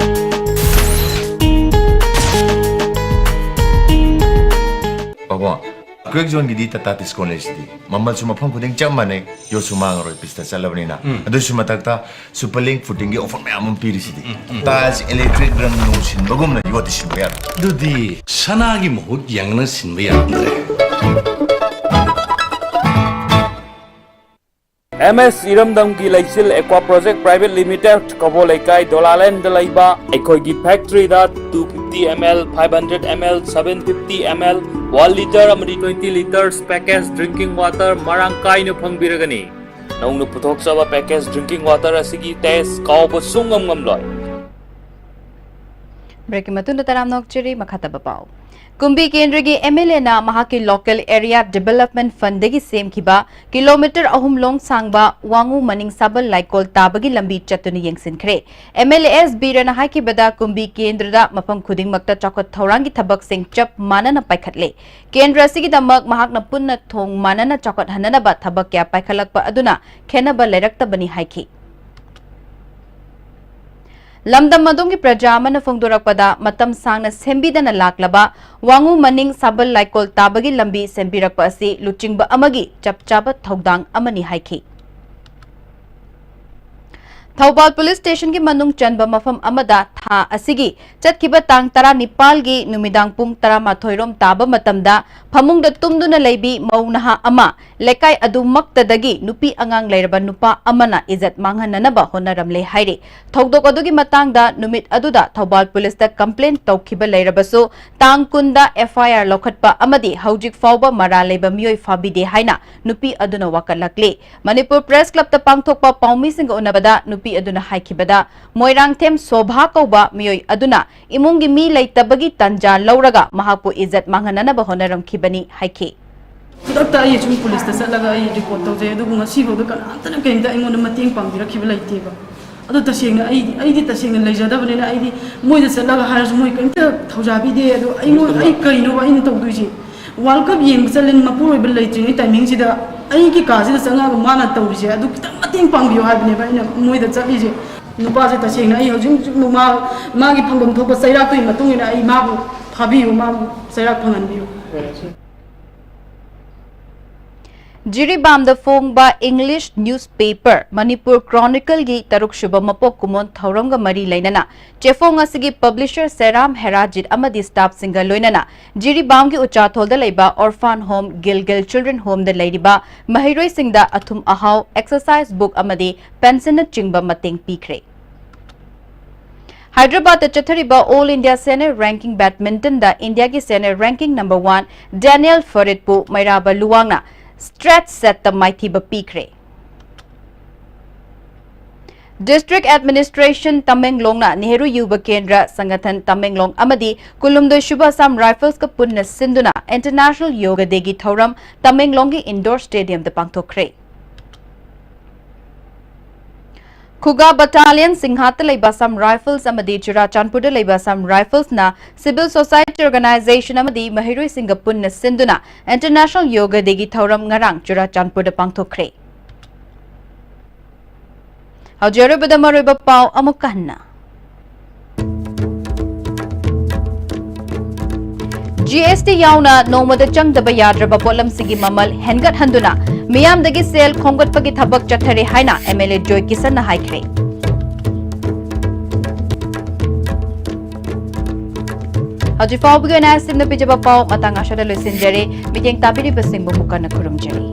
ꯄꯥꯕꯨꯡ, ꯀ꯭ꯋꯦꯛ ꯖꯣꯟꯒꯤꯗꯤ ꯇꯥꯇꯥ ꯗꯤꯁꯀꯥꯎꯟ ꯂꯩꯁꯤꯗꯤ꯫ ꯃꯃꯜꯁꯨ ꯃꯐꯝ ꯈꯨꯗꯤꯡ ꯆꯞ ꯃꯥꯟꯅꯩ, ꯌꯣꯠꯁꯨ ꯃꯥꯡꯉꯔꯣꯏ ꯄꯤꯁꯇ ꯆꯠꯂꯕꯅꯤꯅ꯫ ꯑꯗꯨꯁꯨ ꯃꯊꯛꯇ ꯁꯨꯄꯔ ꯂꯤꯡ ꯐꯨꯇꯤꯡꯒꯤ ꯑꯣꯐꯔ ꯃꯌꯥꯝ ꯑꯃ ꯄꯤꯔꯤꯁꯤꯗꯤ꯫ ꯇꯥꯏꯜꯁ ꯏꯂꯦꯛꯇ꯭ꯔꯤꯛ ꯔꯪ ꯅꯨꯡ ꯁꯤꯟꯕꯒꯨꯝꯅ ꯌꯣꯠꯇꯤ ꯁꯤꯟꯕ ꯌꯥꯔꯣꯏ꯫ ꯑꯗꯨꯗꯤ ꯁꯅꯥꯒꯤ ꯃꯍꯨꯠ ꯌꯥꯡꯅ ꯁꯤꯟꯕ ꯌꯥꯔꯝꯗ꯭ꯔꯦ꯫ ꯑꯦꯝ ꯑꯦꯁ ꯏꯔꯝꯗꯝꯒꯤ ꯂꯩꯆꯤꯜ ꯑꯦꯀ꯭ꯋꯥ ꯄ꯭ꯔꯣꯖꯦꯛ ꯄ꯭ꯔꯥꯏꯚꯦꯠ ꯂꯤꯃꯤꯇꯦꯗ, ꯀꯕꯣ ꯂꯩꯀꯥꯏ, ꯗꯣꯂꯥꯂꯦꯟꯗ ꯂꯩꯕ ꯑꯩꯈꯣꯏꯒꯤ ꯐꯦꯛꯇꯔꯤꯗ two fifty ml, five hundred ml, seven fifty ml, one litre ꯑꯃꯗꯤ twenty litres package drinking water ꯃꯔꯥꯡ ꯀꯥꯏꯅ ꯐꯪꯕꯤꯔꯒꯅꯤ꯫ ꯅꯧꯅ ꯄꯨꯊꯣꯛꯆꯕ package drinking water ꯑꯁꯤꯒꯤ taste ꯀꯥꯎꯕ ꯁꯨꯡꯉꯝ ꯉꯝꯂꯣꯏ꯫ ꯕ꯭ꯔꯦꯛꯀꯤ ꯃꯇꯨꯡꯗ ꯇꯔꯥꯝꯅ ꯑꯣꯛꯆꯔꯤ꯫ ꯃꯈꯥ ꯇꯥꯕ ꯄꯥꯎ꯫ ꯀꯨꯝꯕꯤ ꯀꯦꯟꯗ꯭ꯔꯒꯤ ꯑꯦꯝ ꯑꯦꯜ ꯑꯦꯅ ꯃꯍꯥꯛꯀꯤ ꯂꯣꯀꯦꯜ ꯑꯦꯔꯤꯌꯥ ꯗꯤꯚꯦꯂꯞꯃꯦꯟ ꯐꯟꯗꯒꯤ ꯁꯦꯝꯈꯤꯕ ꯀꯤꯂꯣꯃꯤꯇꯔ ꯑꯍꯨꯝ ꯂꯣꯡ ꯁꯥꯡꯕ ꯋꯥꯉꯨ ꯃꯅꯤꯡ ꯁꯥꯕꯜ ꯂꯥꯏꯀꯣꯜ ꯇꯥꯕꯒꯤ ꯂꯝꯕꯤ ꯆꯠꯇꯨꯅ ꯌꯦꯡꯁꯤꯟꯈ꯭ꯔꯦ꯫ ꯑꯦꯝ ꯑꯦꯜ ꯑꯦ ꯑꯦꯁ ꯕꯤꯔꯦꯟꯅ ꯍꯥꯏꯈꯤꯕꯗ, ꯀꯨꯝꯕꯤ ꯀꯦꯟꯗ꯭ꯔꯗ ꯃꯐꯝ ꯈꯨꯗꯤꯡꯃꯛꯇ ꯆꯥꯎꯈꯠ ꯊꯧꯔꯥꯡꯒꯤ ꯊꯕꯛꯁꯤꯡ ꯆꯞ ꯃꯥꯟꯅꯅ ꯄꯥꯏꯈꯠꯂꯦ꯫ ꯀꯦꯟꯗ꯭ꯔ ꯑꯁꯤꯒꯤꯗꯃꯛ ꯃꯍꯥꯛꯅ ꯄꯨꯟꯅ ꯊꯣꯡ ꯃꯥꯟꯅꯅ ꯆꯥꯎꯈꯠꯍꯟꯅꯅꯕ ꯊꯕꯛ ꯀꯌꯥ ꯄꯥꯏꯈꯠꯂꯛꯄ ꯑꯗꯨꯅ ꯈꯦꯟꯅꯕ ꯂꯩꯔꯛꯇꯕꯅꯤ ꯍꯥꯏꯈꯤ꯫ ꯂꯝꯗꯝ ꯑꯗꯣꯝꯒꯤ ꯄ꯭ꯔꯖꯥ ꯑꯃꯅ ꯐꯣꯡꯗꯣꯔꯛꯄꯗ, ꯃꯇꯝ ꯁꯥꯡꯅ ꯁꯦꯝꯕꯤꯗꯅ ꯂꯥꯛꯂꯕ ꯋꯥꯉꯨ ꯃꯅꯤꯡ ꯁꯥꯕꯜ ꯂꯥꯏꯀꯣꯜ ꯇꯥꯕꯒꯤ ꯂꯝꯕꯤ ꯁꯦꯝꯕꯤꯔꯛꯄ ꯑꯁꯤ ꯂꯨꯆꯤꯡꯕ ꯑꯃꯒꯤ ꯆꯞ ꯆꯥꯕ ꯊꯧꯗꯥꯡ ꯑꯃꯅꯤ ꯍꯥꯏꯈꯤ꯫ ꯊꯧꯕꯥꯜ ꯄꯨꯂꯤꯁ ꯁ꯭ꯇꯦꯁꯟꯒꯤ ꯃꯅꯨꯡ ꯆꯟꯕ ꯃꯐꯝ ꯑꯃꯗ ꯊꯥ ꯑꯁꯤꯒꯤ ꯆꯠꯈꯤꯕ ꯇꯥꯡ ꯇꯔꯥꯅꯤꯄꯥꯜꯒꯤ ꯅꯨꯃꯤꯗꯥꯡ ꯄꯨꯡ ꯇꯔꯥꯃꯥꯊꯣꯏ ꯔꯣꯝ ꯇꯥꯕ ꯃꯇꯝꯗ ꯐꯃꯨꯡꯗ ꯇꯨꯝꯗꯨꯅ ꯂꯩꯕꯤ ꯃꯧ ꯅꯍꯥ ꯑꯃ ꯂꯩꯀꯥꯏ ꯑꯗꯨꯃꯛꯇꯗꯒꯤ ꯅꯨꯄꯤ ꯑꯉꯥꯡ ꯂꯩꯔꯕ ꯅꯨꯄꯥ ꯑꯃꯅ ꯏꯖꯠ ꯃꯥꯡꯍꯟꯅꯅꯕ ꯍꯣꯠꯅꯔꯝꯂꯦ ꯍꯥꯏꯔꯤ꯫ ꯊꯧꯗꯣꯛ ꯑꯗꯨꯒꯤ ꯃꯇꯥꯡꯗ ꯅꯨꯃꯤꯠ ꯑꯗꯨꯗ ꯊꯧꯕꯥꯜ ꯄꯨꯂꯤꯁꯇ ꯀꯝꯄ꯭ꯂꯦꯟ ꯇꯧꯈꯤꯕ ꯂꯩꯔꯕꯁꯨ, ꯇꯥꯡ ꯀꯨꯟꯗ ꯑꯦꯐ ꯑꯥꯏ ꯑꯥꯔ ꯂꯧꯈꯠꯄ ꯑꯃꯗꯤ ꯍꯧꯖꯤꯛ ꯐꯥꯎꯕ ꯃꯔꯥꯜ ꯂꯩꯕ ꯃꯤꯑꯣꯏ ꯐꯥꯕꯤꯗꯦ ꯍꯥꯏꯅ ꯅꯨꯄꯤ ꯑꯗꯨꯅ ꯋꯥꯀꯠꯂꯛꯂꯤ꯫ ꯃꯅꯤꯄꯨꯔ ꯄ꯭ꯔꯦꯁ ꯀ꯭ꯂꯕꯇ ꯄꯥꯡꯊꯣꯛꯄ ꯄꯥꯎꯃꯤꯁꯤꯡꯒ ꯎꯅꯕꯗ ꯅꯨꯄꯤ ꯑꯗꯨꯅ ꯍꯥꯏꯈꯤꯕꯗ, ꯃꯣꯏꯔꯥꯡꯊꯦꯝ ꯁꯣꯚꯥ ꯀꯧꯕ ꯃꯤꯑꯣꯏ ꯑꯗꯨꯅ ꯏꯃꯨꯡꯒꯤ ꯃꯤ ꯂꯩꯇꯕꯒꯤ ꯇꯥꯟꯖꯥ ꯂꯧꯔꯒ ꯃꯍꯥꯛꯄꯨ ꯏꯖꯠ ꯃꯥꯡꯍꯟꯅꯅꯕ ꯍꯣꯠꯅꯔꯝꯈꯤꯕꯅꯤ ꯍꯥꯏꯈꯤ꯫ ꯈꯨꯗꯛꯇ ꯑꯩ ꯁꯨꯝ ꯄꯨꯂꯤꯁꯇ ꯆꯠꯂꯒ ꯑꯩ ꯔꯤꯄꯣꯔꯠ ꯇꯧꯖꯩ, ꯑꯗꯨꯕꯨ ꯉꯁꯤꯐꯥꯎꯗ ꯀꯅꯥꯝꯇꯅ ꯀꯩꯝꯇ ꯑꯩꯉꯣꯟꯗ ꯃꯇꯦꯡ ꯄꯥꯡꯕꯤꯔꯛꯈꯤꯕ ꯂꯩꯇꯦꯕ꯫ ꯑꯗꯣ ꯇꯁꯦꯡꯅ ꯑꯩꯗꯤ, ꯑꯩꯗꯤ ꯇꯁꯦꯡꯅ ꯂꯩꯖꯗꯕꯅꯤꯅ ꯑꯩꯗꯤ ꯃꯣꯏꯗ ꯆꯠꯂꯒ ꯍꯥꯏꯔꯁꯨ ꯃꯣꯏ ꯀꯩꯝꯇ ꯊꯧꯖꯥꯕꯤꯗꯦ꯫ ꯑꯗꯣ ꯑꯩꯉꯣꯟꯗ, ꯑꯩ ꯀꯩꯅꯣꯕ ꯑꯩꯅ ꯇꯧꯗꯣꯏꯁꯦ? ꯋꯥꯔꯜ ꯀꯞ ꯌꯦꯡꯕ ꯆꯠꯂꯦ, ꯃꯄꯨꯔꯣꯏꯕ ꯂꯩꯇ꯭ꯔꯤꯉꯩ ꯇꯥꯏꯃꯤꯡꯁꯤꯗ ꯑꯩꯒꯤ ꯀꯥꯁꯤꯗ ꯆꯪꯉꯛꯑꯒ ꯃꯥꯅ ꯇꯧꯔꯤꯁꯦ, ꯑꯗꯨ ꯈꯤꯇꯪ ꯃꯇꯦꯡ ꯄꯥꯡꯕꯤꯌꯨ ꯍꯥꯏꯕꯅꯦꯕ ꯑꯩꯅ ꯃꯣꯏꯗ ꯆꯠꯂꯤꯁꯦ꯫ ꯅꯨꯄꯥꯁꯦ ꯇꯁꯦꯡꯅ ꯑꯩ ꯍꯧꯖꯤꯛ ꯍꯧꯖꯤꯛ ꯃꯥ, ꯃꯥꯒꯤ ꯐꯪꯐꯝ ꯊꯣꯛꯄ ꯆꯩꯔꯥꯛꯇꯨꯒꯤ ꯃꯇꯨꯡ ꯏꯟꯅ ꯑꯩ ꯃꯥꯕꯨ ꯐꯥꯕꯤꯌꯨ, ꯃꯥꯕꯨ ꯆꯩꯔꯥꯛ ꯐꯪꯍꯟꯕꯤꯌꯨ꯫ ꯖꯤꯔꯤꯕꯥꯝꯗ ꯐꯣꯡꯕ ꯏꯪꯂꯤꯁ ꯅ꯭ꯌꯨꯁꯄꯦꯄꯔ ꯃꯅꯤꯄꯨꯔ ꯀ꯭ꯔꯣꯅꯤꯀꯜꯒꯤ ꯇꯔꯨꯛꯁꯨꯕ ꯃꯄꯣꯛ ꯀꯨꯝꯑꯣꯟ ꯊꯧꯔꯝꯒ ꯃꯔꯤ ꯂꯩꯅꯅ ꯆꯦꯐꯣꯡ ꯑꯁꯤꯒꯤ ꯄꯕ꯭ꯂꯤꯁꯔ ꯁꯦꯔꯥꯝ ꯍꯦꯔꯥꯖꯤꯠ ꯑꯃꯗꯤ ꯁ꯭ꯇꯥꯐꯁꯤꯡꯒ ꯂꯣꯏꯅꯅ ꯖꯤꯔꯤꯕꯥꯝꯒꯤ ꯎꯆꯥꯊꯣꯜꯗ ꯂꯩꯕ ꯑꯣꯔꯐꯥꯟ ꯍꯣꯝ, ꯒꯤꯜꯒꯤꯜ ꯆꯤꯜꯗ꯭ꯔꯦꯟ ꯍꯣꯝꯗ ꯂꯩꯔꯤꯕ ꯃꯍꯩꯔꯣꯏꯁꯤꯡꯗ ꯑꯊꯨꯝ ꯑꯍꯥꯎ, ꯑꯦꯛꯁꯔꯁꯥꯏꯖ ꯕꯨꯛ ꯑꯃꯗꯤ ꯄꯦꯟꯁꯤꯜꯅꯆꯤꯡꯕ ꯃꯇꯦꯡ ꯄꯤꯈ꯭ꯔꯦ꯫ ꯍꯥꯏꯗ꯭ꯔꯕꯥꯗꯇ ꯆꯠꯊꯔꯤꯕ ꯑꯣꯜ ꯏꯟꯗꯤꯌꯥ ꯁꯦꯅꯤꯌꯔ ꯔꯦꯡꯀꯤꯡ ꯕꯦꯗꯃꯤꯟꯇꯟꯗ ꯏꯟꯗꯤꯌꯥꯒꯤ senior ranking number one Daniel ꯐꯔꯤꯗꯄꯨ ꯃꯩꯔꯥꯕ ꯂꯨꯋꯥꯡꯅ ꯁ꯭ꯇ꯭ꯔꯦꯠ ꯁꯦꯠꯇ ꯃꯥꯏꯊꯤꯕ ꯄꯤꯈ꯭ꯔꯦ꯫ District Administration ꯇꯃꯦꯡꯂꯣꯡꯅ ꯅꯦꯍꯔꯨ ꯌꯨꯕ ꯀꯦꯟꯗ꯭ꯔ ꯁꯪꯒꯊꯟ ꯇꯃꯦꯡꯂꯣꯡ ꯑꯃꯗꯤ ꯀꯨꯟꯍꯨꯝꯗꯣꯏ ꯁꯨꯕ ꯑꯁꯥꯝ ꯔꯥꯏꯐꯜꯁꯀ ꯄꯨꯟꯅ ꯁꯤꯟꯗꯨꯅ International Yoga Dayꯒꯤ ꯊꯧꯔꯝ ꯇꯃꯦꯡꯂꯣꯡꯒꯤ Indoor Stadiumꯗ ꯄꯥꯡꯊꯣꯛꯈ꯭ꯔꯦ꯫ ꯈꯨꯒꯥ Battalion, ꯁꯤꯡꯍꯥꯠꯇ ꯂꯩꯕ ꯑꯁꯥꯝ ꯔꯥꯏꯐꯜꯁ ꯑꯃꯗꯤ ꯆꯨꯔꯥꯆꯥꯟꯄꯨꯔꯗ ꯂꯩꯕ ꯑꯁꯥꯝ ꯔꯥꯏꯐꯜꯁꯅ civil society organization ꯑꯃꯗꯤ ꯃꯍꯩꯔꯣꯏꯁꯤꯡꯒ ꯄꯨꯟꯅ ꯁꯤꯟꯗꯨꯅ International Yoga Dayꯒꯤ ꯊꯧꯔꯝ ꯉꯔꯥꯡ ꯆꯨꯔꯥꯆꯥꯟꯄꯨꯔꯗ ꯄꯥꯡꯊꯣꯛꯈ꯭ꯔꯦ꯫ ꯍꯧꯖꯤꯛ ꯑꯔꯣꯏꯕꯗ ꯃꯔꯨꯑꯣꯏꯕ ꯄꯥꯎ ꯑꯃꯨꯛꯀ ꯍꯟꯅ꯫ GST ꯌꯥꯎꯅ ꯅꯣꯡꯃꯗ ꯆꯪꯗꯕ ꯌꯥꯗ꯭ꯔꯕ ꯄꯣꯠꯂꯝꯁꯤꯡꯒꯤ ꯃꯃꯜ ꯍꯦꯟꯒꯠꯍꯟꯗꯨꯅ ꯃꯤꯌꯥꯝꯗꯒꯤ ꯁꯦꯜ ꯈꯣꯝꯒꯠꯄꯒꯤ ꯊꯕꯛ ꯆꯠꯊꯔꯦ ꯍꯥꯏꯅ MLA ꯖꯣꯏ ꯀꯤꯁꯟꯅ ꯍꯥꯏꯈ꯭ꯔꯦ꯫ ꯍꯧꯖꯤꯛ ꯐꯥꯎꯕꯒꯤ ꯑꯣꯏꯅ ꯑꯁꯤꯅ ꯄꯤꯖꯕ ꯄꯥꯎ ꯃꯇꯥꯡ ꯑꯁꯤꯗ ꯂꯣꯏꯁꯤꯟꯖꯔꯦ꯫ ꯃꯤꯠꯌꯦꯡ ꯇꯥꯕꯤꯔꯤꯕꯁꯤꯡꯕꯨ ꯃꯨꯛꯀꯟꯅ ꯈꯨꯔꯨꯝꯖꯔꯤ꯫